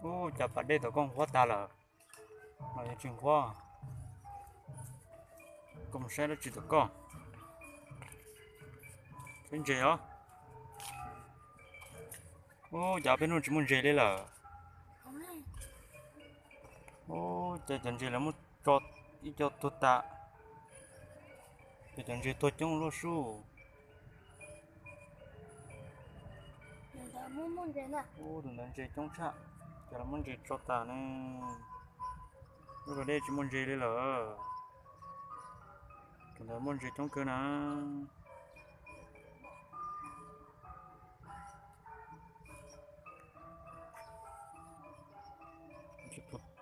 Ub, cas pas dej tom koj nqhuab tag lawm, los yog tsis nqhuab? Koj mus saib dab tsi tom koj? Saib ntses os. Ub, cas peb hnub tsis muaj ntses li lawm. Ub, cas cov ntses lawv muab tso ib co tuag tas, ces cov ntses tuag coob luaj sub. Ub, tus ntawd ntses coob tshaj, ces lawv muab ntses tso tas ne. Lub pas dej tsis muaj ntses li lawm. Tus ntawd muaj ntses coob kawg na.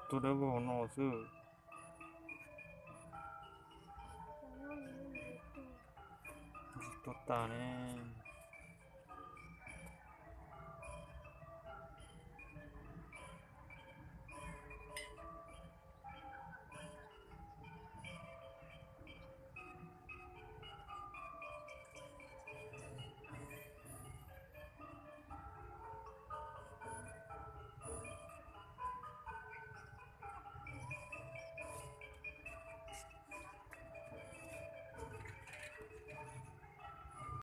Tus dawb vog no xwb. Ntses tuag tas ne.